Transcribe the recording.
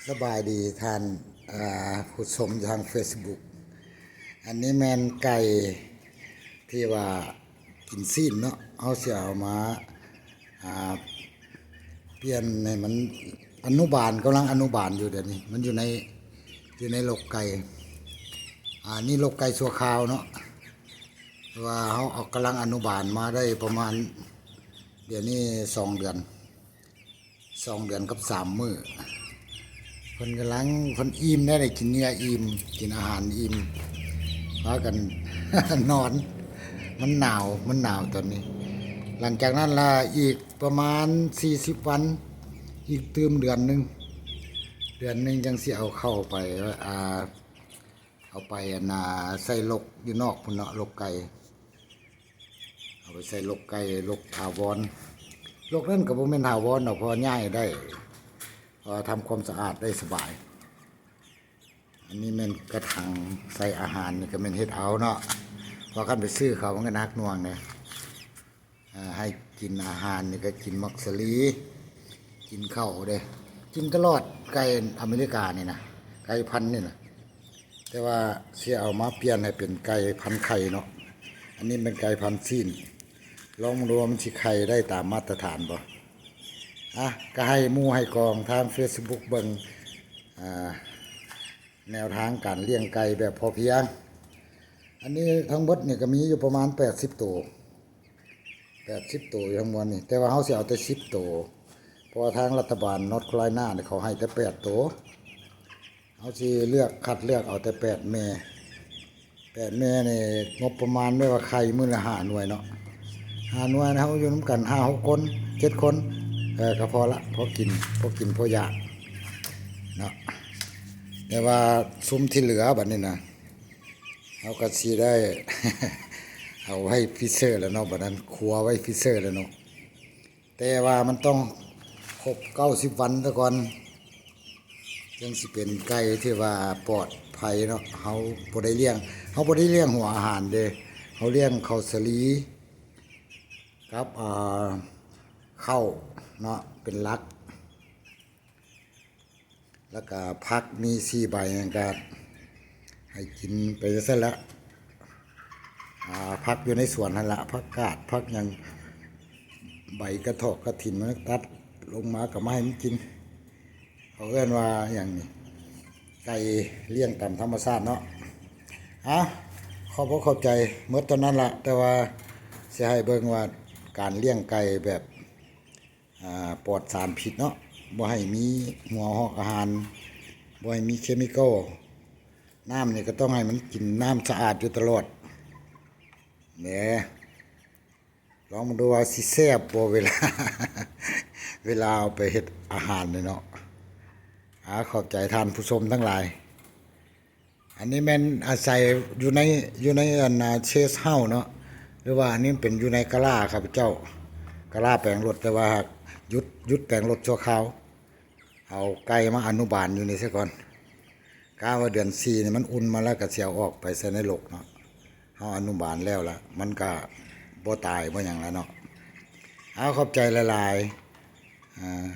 ສະບາຍດີທ່ານ ເອີ ຜູ້ຊົມທາງເຟສບຸກ. ອັນນີ້ແມ່ນໄກ່ທີ່ວ່າກິນຊີ້ນເນາະ, ເຮົາຊິເອົາມາ ອ່າ ປ່ຽນໃຫ້ມັນອະນຸບານ, ກຳລັງອະນຸບານຢູ່ດຽວນີ້, ມັນຢູ່ໃນ ຢູ່ໃນລົກໄກ່. ອ່າ ນີ້ລົກໄກ່ຊົ່ວຄາວເນາະ, ເພາະວ່າເຮົາເອົາ ກຳລັງອະນຸບານມາໄດ້ປະມານ ດຽວນີ້ສອງເດືອນ ສອງເດືອນກັບສາມມື້. ເພິ່ນກຳລັງ ເພິ່ນອີ່ມແລ້ວ, ໄດ້ກິນເຫຍື່ອອີ່ມ, ກິນອາຫານອີ່ມ, ພາກັນນອນ. ມັນໜາວ ມັນໜາວຕອນນີ້. ຫຼັງຈາກນັ້ນລະ ອີກປະມານສີ່ສິບວັນ, ອີກຕື່ມເດືອນໜຶ່ງ, ເດືອນໜຶ່ງຈັ່ງຊິເອົາເຂົ້າໄປ ອ່າ ເອົາໄປ ອັນນ່າ ໃສ່ລົກຢູ່ນອກພຸ້ນເນາະ, ລົກໄກ່. ເອົາໄປໃສ່ລົກໄກ່ ລົກຖາວອນ. ລົກນັ້ນກໍບໍ່ແມ່ນຖາວອນດອກ, ເພາະວ່າຍ້າຍໄດ້, ເພາະວ່າທຳຄວາມສະອາດໄດ້ສະບາຍ. ອັນນີ້ແມ່ນກະຖັງໃສ່ອາຫານ, ນີ້ກໍແມ່ນເຮັດເອົາເນາະ, ເພາະຄັນໄປຊື້ເຂົາມັນກໍໜັກໜ່ວງເດ້. ອ່າ ໃຫ້ກິນອາຫານນີ້ກໍກິນໝາກສາລີ, ກິນເຂົ້າເດ້, ກິນຕະຫຼອດ. ໄກ່ອາເມລິການີ້ນະ, ໄກ່ພັນນີ້ນະ, ແຕ່ວ່າຊິເອົາມາປ່ຽນໃຫ້ເປັນໄກ່ພັນໄຂ່ເນາະ. ອັນນີ້ເປັນໄກ່ພັນຊີ້ນ, ລອງເບິ່ງດູວ່າມັນຊິໄຂ່ໄດ້ຕາມມາດຕະຖານບໍ່. ອ່ະ ກໍໃຫ້ໝູ່ໃຫ້ກອງທາງເຟສບຸກເບິ່ງ ອ່າ ແນວທາງການລ້ຽງໄກ່ແບບພໍພຽງ. ອັນນີ້ທັງເບິດນີ້ກໍມີຢູ່ປະມານແປດສິບໂຕ. ແປດສິບໂຕຢູ່ທັງມວນນີ້, ແຕ່ວ່າເຮົາຊິເອົາແຕ່ສິບໂຕ, ເພາະວ່າທາງລັດຖະບານ North Carolina ນີ້ ເຂົາໃຫ້ແຕ່ແປດໂຕ. ເຮົາຊິເລືອກ ຄັດເລືອກເອົາແຕ່ແປດແມ່, ແປດແມ່ນີ້ ງົບປະມານແບບວ່າໄຂ່ມື້ລະຫ້າໜ່ວຍເນາະ, ຫ້າໜ່ວຍ ເຮົາຢູ່ນຳກັນຫ້າຫົກຄົນ ເຈັດຄົນ ເອີ ກໍພໍລະ, ພໍກິນ ພໍກິນພໍຢາກເນາະ. ແຕ່ວ່າຊຸມທີ່ເຫຼືອບັດນີ້ນະ ເຮົາກໍຊິໄດ້ເອົາໄວ້ຟຣີເຊີແລ້ວເນາະ, ບັດນັ້ນຄົວໄວ້ຟຣີເຊີແລ້ວເນາະ. ແຕ່ວ່າມັນຕ້ອງຄົບເກົ້າສິບວັນຊະກ່ອນ, ຈັ່ງຊິເປັນໄກ່ທີ່ວ່າປອດໄພເນາະ. ເຮົາບໍ່ໄດ້ລ້ຽງ ເຮົາບໍ່ໄດ້ລ້ຽງຫົວອາຫານເດ້, ເຮົາລ້ຽງເຂົ້າສາລີກັບ ອ່າ ເຂົ້າເນາະ ເປັນຫຼັກ. ແລ້ວກະຜັກມີສີ່ໃບ ຫຍັງກະໃຫ້ກິນໄປຈັ່ງຊັ້ນລະ. ອ່າ ຜັກຢູ່ໃນສວນຫັ້ນລະ, ຜັກກາດ ຜັກຫຍັງ, ໃບກະຖອກກະຖິນ ມັນຕັດລົງມາກໍມາໃຫ້ມັນກິນ. ເຂົາເອີ້ນວ່າຫຍັງນີ້ ໄກ່ລ້ຽງຕາມທຳມະຊາດເນາະ. ອ່ະ ຂອບອົກຂອບໃຈ, ໝົດເທົ່ານັ້ນລະ. ແຕ່ວ່າຊິໃຫ້ເບິ່ງວ່າການລ້ຽງໄກ່ແບບ ອ່າ ປອດສານພິດເນາະ, ບໍ່ໃຫ້ມີຫົວຫອກອາຫານ, ບໍ່ໃຫ້ມີເຄມີຄໍ. ນ້ຳນີ້ກໍຕ້ອງໃຫ້ມັນກິນນ້ຳສະອາດຢູ່ຕະຫຼອດແຫຼະ. ລອງເບິ່ງດູວ່າຊິແຊບບໍ່ ເວລາ ເວລາເອົາໄປເຮັດອາຫານນີ້ເນາະ. ອາ ຂອບໃຈທ່ານຜູ້ຊົມທັງຫຼາຍ. ອັນນີ້ແມ່ນອາໄສຢູ່ໃນ ຢູ່ໃນອັນນ່າ guest house ເນາະ, ຫຼືວ່າອັນນີ້ເປັນຢູ່ໃນກາລາຂ້າພະເຈົ້າ, ກາລາແປງລົດ, ແຕ່ວ່າຫາກຢຸດ ຢຸດແປງລົດຊົ່ວຄາວ, ເອົາໄກ່ມາອະນຸບານຢູ່ນີ້ຊະກ່ອນ. ກະວ່າເດືອນສີ່ນີ້ມັນອຸ່ນມາແລ້ວ ກະຊິເອົາອອກໄປໃສ່ໃນລົກເນາະ. ເຮົາອະນຸບານແລ້ວລະ ມັນກະບໍ່ຕາຍບໍ່ຫຍັງລະເນາະ. ເອົາ ຂອບໃຈຫຼາຍໆ. ອ່າ